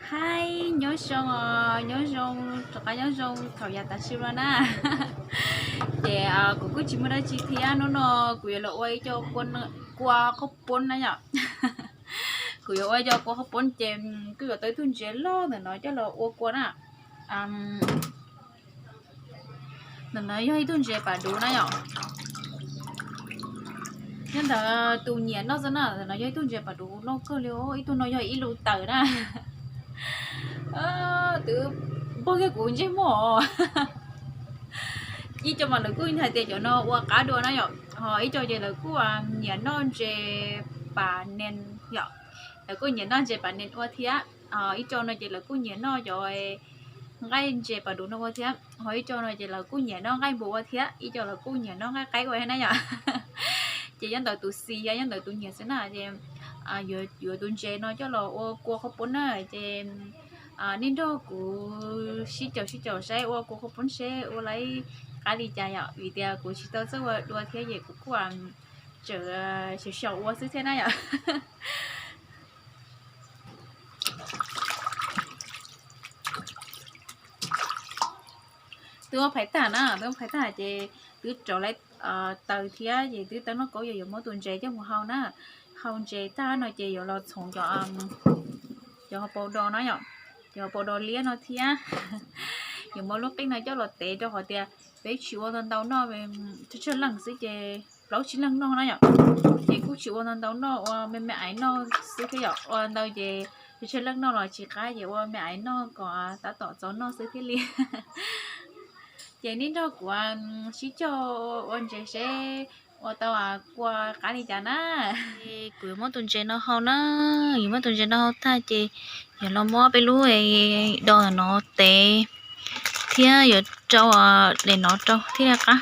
Hais nyob zoo os, nyob zoo, rov qab nyob zoo thaum yav tas sim no na. Ces kuv kuj tsis muaj dab tsi thiab, hnub no kuv yuav los ua ib co kua qhaub poob na yom. Kuv yuav ua ib co kua qhaub poob ces kuj yuav tau ib tug ntses loj ntawm no coj los ua kua na. Ntawm no yog ib tug ntses pas duv na yom. Nyob ntawm tus nyiam noj xwb na, ntawm no yog ib tug ntses pas duv loj kawg li, ib tug no yog ib lus tawm na. Twb npog kiag kuv ntsej muag os. Ib co mas lawv kuj hais tias cov no ua qab dua na yom, ho ib co ces lawv kuj nyiam noj ntses pas nees yom, lawv kuj nyiam noj ntses pas nees ua thiab. Ib co no ces lawv kuj nyiam noj cov nqaij ntses pas duv no ua thiab, ho ib co no ces lawv kuj nyiam noj nqaij npua ua thiab, ib co lawv kuj nyiam noj nqaij qaib ua thiab na yom. Ces nyob ntawm tus xis thiab nyob ntawm tus nyiam xwb na, ces yuav tus ntses no coj los ua kua qhaub poob na, ces nej nrog kuv sib caum sib caum saib ua kua qhaub poob seb ua laib qab li cas yom, vim tias kuv tsis tau txawj ua dua thiab ces kuv kuj tseem xyaum xyaum ua xwb thiab na yom. Twb muab phais tag na, twb muab phais tag ces twb rauv lawm taws thiab ces twb tau noj kaub, yog yuav muab tus ntses coj mus hau na. Hau ntses tag no ces yuav los txhoov cov hauv paus do no yom, cov hauv paus do liab no thiab. Yuav muab lub qij no coj los tev rau qhov tias peb tsis ua ntau ntau noj, tsawg tsawg leej xwb ces plaub tsib leeg noj na yom. Ces kuj tsis ua ntau ntau noj, ua me me aiv noj xwb thiab yom, ua ntau ces tsawg tsawg leej noj los tsis qab, ces ua me aiv noj kom tab tom txaus noj xwb thiaj li. Ces nej nrog kuv sib caum ua ntses seb ua tau kua qab li cas na. Kuv yuav muab tus ntses no hau na, yuav muab tus ntses no hau tag ces yuav los muab peb lub do ntawm no tev thiab yuav rau daim no rau thiaj li qab,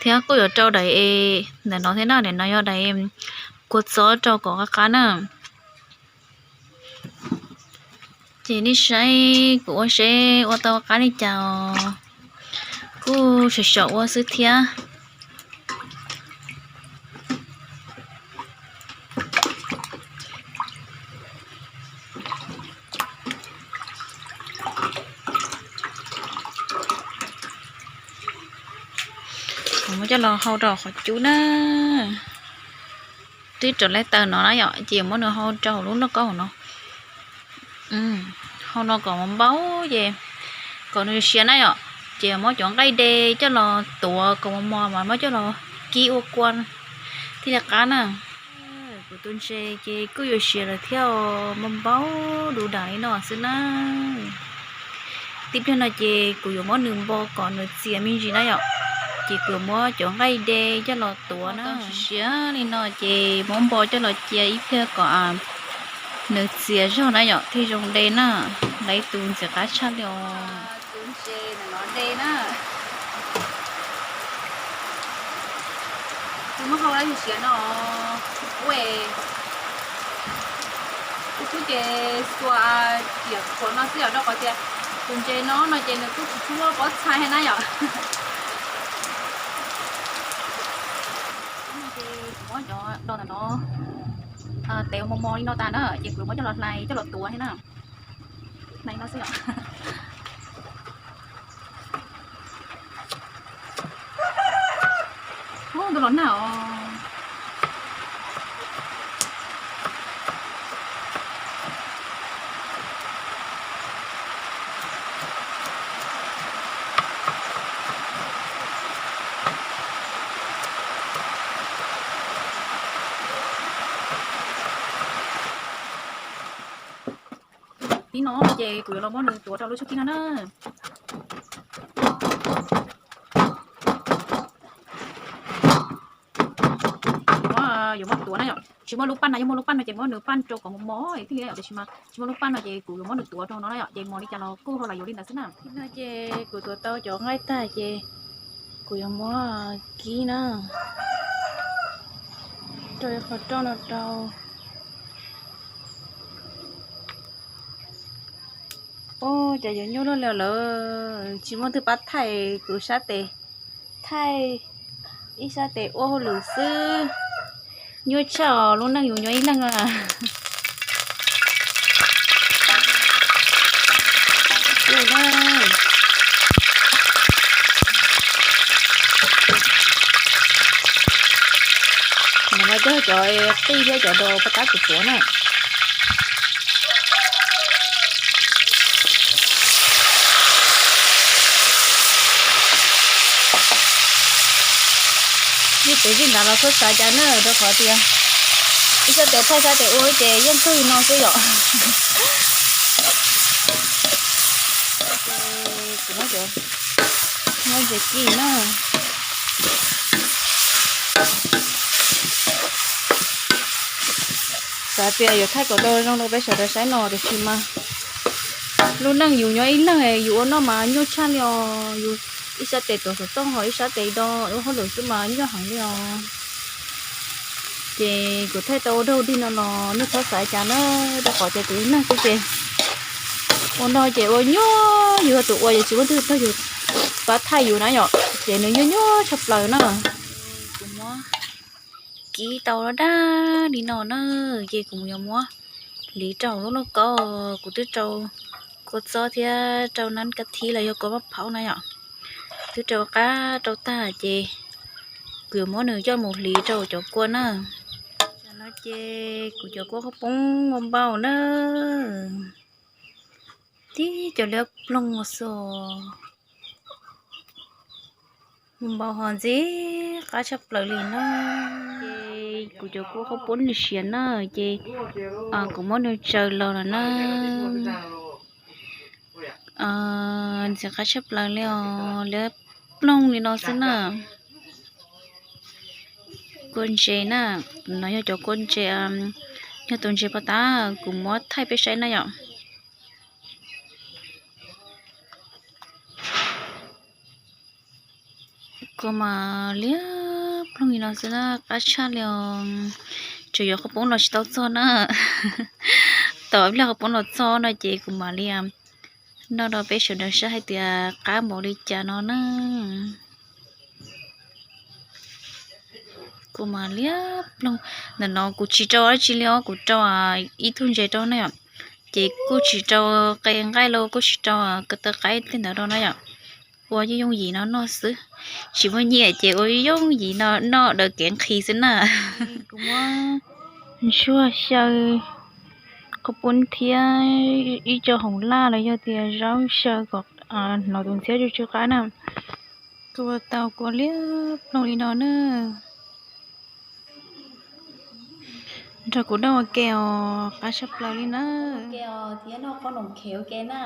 thiab kuj yuav rau daim ntawm no thiab na, daim no yog daim kua txob rau kom qab qab na. Ces nej saib kuv ua seb ua tau qab li cas os. Kuj xyaum xyaum ua xwb thiab. Kuv muab coj los hau rau qhov cub na. Twb rauv lawm taws no na yom, ces muab nws hau rau hauv lub lauj kaub hauv no. Hau no kom npau ces kom nws siav na yom, ces muab cov nqaij de coj los tuav kom mos mos mas muab coj los kib ua kua thiaj li qab na. Kuv tus ntses ces kuj yuav siav lawm thiab, npau npau duv dam li no xwb na. Tib pliag no ces kuv yuav muab nws npo kom nws txias me ntsis na yom, ces kuv yuav muab cov nqaij de coj los tuav na. Siav li no ces muab npo coj los cia ib pliag kom nws txias zog na yom thiaj zoo de na. Lawv tus ntxim qab tshaj li os. Tus ntses no de na. Kuv muab hau lawm siav no, kuv kuj ces xuas tiam qhuav no xwb yom, rau qhov tias tus ntses no no ces nws kuj tsis tshua muaj pob txha thiab na yom. Ces kuv muab cov do ntawm no tev mos mos li no tas na, ces kuv muab coj los hlais coj los tuav thiab na. Hlais no xwb yom. Ub, ntuj los nag os. Tib no ces kuv yuav los muab nws tuav rau lub tshub kib no na. Yuav muab tuav na yom, tsis muaj lub paj no, yog muaj lub paj no ces muab nws paj rau kom mos mos thiaj li yom, tiam sis mas tsis muaj lub paj no ces kuv yuav muab nws tuav rau no na yom, ces mos li cas los kuj hau los yuav li ntawd xwb na. Tib no ces kuv tuav tau cov nqaij tag ces kuv yuav muab kib na, rau qhov roj no rau. Ub, cas yuav nyuaj luaj li lawm, tsis muaj twg pab thaij kuv sab tes, thaij ib sab tes ua hauj lwm xwb. Nyuaj tshaj os, lub neej yus nyuaj ib leeg a. cov qij thiab cov dos paj tab kuv tuav na. Yus tes zim ntawd los txhob xav cas na, rau qhov tias ib sab tes thaij sab tes ua ces yeej txog li no xwb yom. Kuv muab cov, muab ntses kis na. Xav tias yuav thaij kom tau zoo rau peb sawv daws saib no tiam sis mas lub neej yus nyob ib leeg yus ua noj mas nyuaj tshaj li os. Yus ib sab tes tuav xov tooj ho ib sab tes do ua hauj lwm xwb mas nyuaj heev li os. Ces kuv thaij tau ua dog dig no los nej txhob xav cas na, rau qhov tias kuv ib leeg xwb ces ua no ces ua nyuaj, yus yog tus ua ces tsis muaj leej twg pab yus, pab thaij yus na yom, ces nws nyuaj nyuaj tshaj plaws na. Kuv muab kib tau dab dab li no na, ces kuv yuav muab hliv rau hauv lub lauj kaub. Kuv twb rau kua txob thiab rau nab ka thib los yog kua maj phaub na yom, twb rau qab rau tag ces kuv yuav muab nws coj mus hliv rau cov kua na. Tam no ces kuv cov kua qhob poob ua npau na, tib cov liab ploog xwb os. Mus npau ho ntxim qab tshaj plaws li na. Ces kuv cov kua qhob poob nws siav na, ces kuv muab nws tsaws los lawm na. Ntxim qab tshaj plaws li os, liab ploog li no xwb na. Kua ntses na, no yog cov kua ntses, yog tus ntses paj tab kuv muab thaij peb saib na yom. Kua mas liab ploog li no xwb na, qab tshaj li os. Tsuas yog qhob poob los tsis tau txog na. Tom ib pliag qhob poob los txog no ces kuv mam li noj rau peb sawv daws saib hais tias qab npaum li cas no na. Kua mas liab ploog. Ntawm no kuv tsis rau dab tsi li os, kuv rau ib tug ntses rau na yom. Ces kuj tsis rau qe nqaij los kuj tsis rau ko taw qaib tej ntawd rau na yom. Ua yooj yooj yim no noj xwb. Tsis muaj nyiaj ces ua yooj yooj yim no noj daws kev nqhis xwb na. Kuv muab ntsuag xyaw qhob poob thiab ib co hoom laj los yog tias zaub xyaw kom hnov tus ntxhiab tsw tsw qab na. Kua tau kua liab ploog li no na. Nrog kuv noj ua ke os, qab tshaj plaws li na. Ua ke os, thiab noj qhob noom khev ua ke na.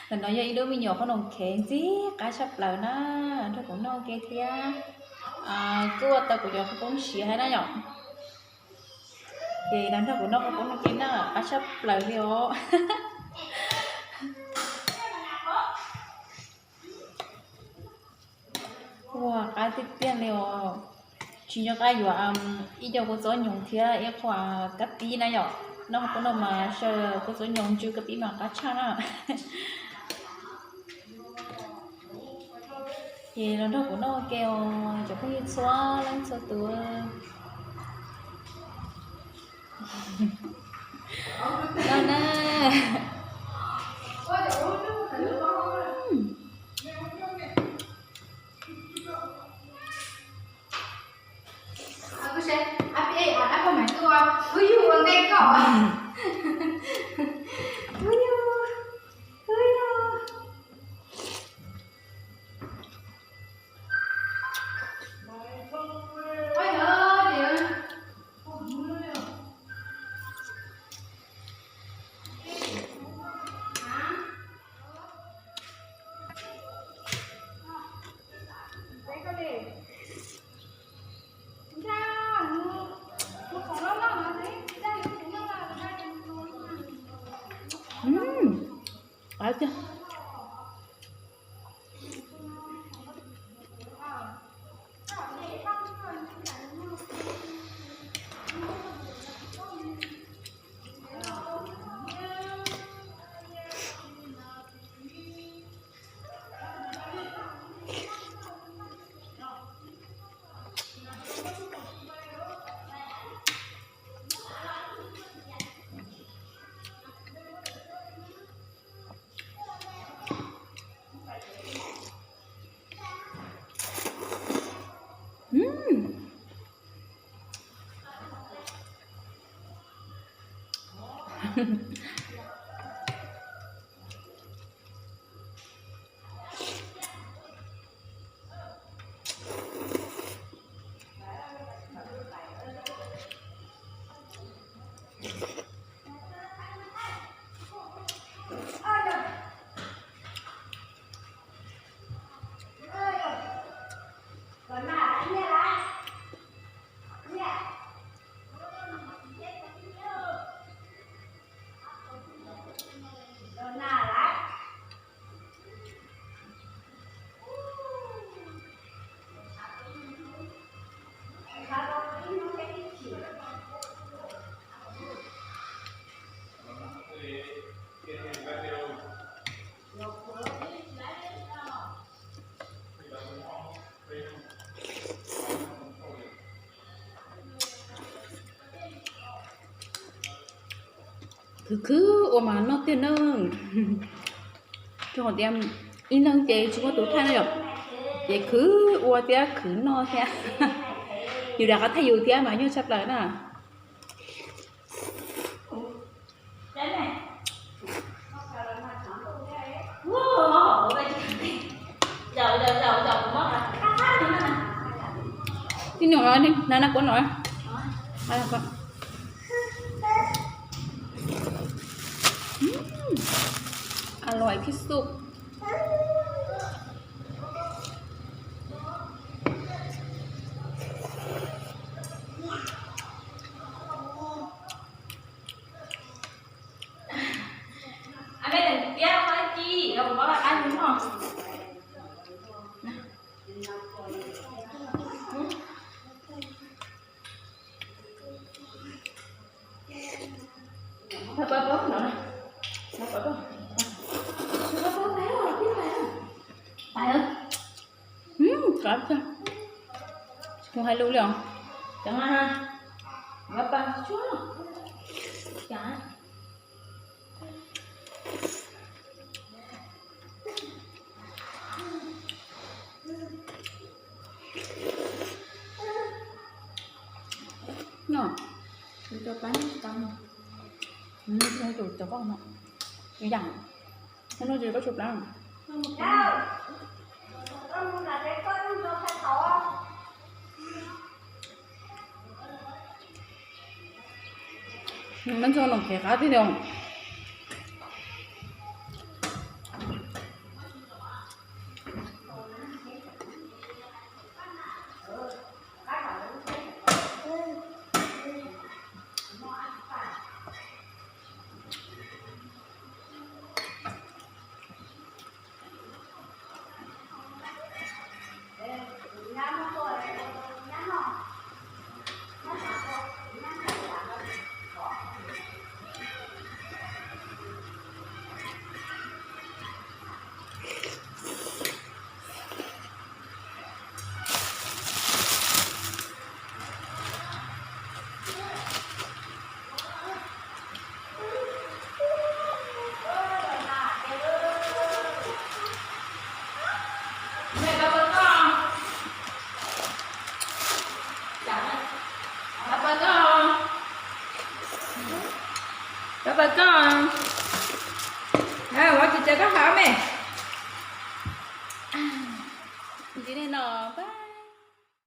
Ntawm no yog ib lub me nyuam qhob noom khev ntxim qab tshaj plaws na. Nrog kuv noj ua ke thiab. Kuj ua tau kuv cov qhob poob siav hais na yom. Ces los nrog kuv noj qhob poob ua ke na, qab tshaj plaws li os. Ua qab tiag tiag li os. Tsis nco qab yuav ib co kua txob nyoos thiab ib qho kab pib na yom. Noj qhob poob no mas xyaw kua txob nyoos ntsw kab pib mas qab tshaj na. Ces los nrog kuv noj ua ke os cov phooj ywg txhua leej txhua tus. Noj na. Khwv khwv ua mas noj tiag na. Rau qhov tias ib leeg ces tsis muaj tus thaij no yom, ces khwv ua thiab khwv noj thiab. Yus rov qab thaij yus thiab mas nyuaj tshaj plaws na. Tib nus no na, na kuv no. A luaj khib xub. Mus hais lus li os. Ceev na. No, cov plab tsis tau no. Cov koj no, yam no tsis koj tshuav plab. Noj ntxuag no kev qab tiag tiag. Koj pab koj, ua tsis tsaws koj haus me. Ntxiv li no pab.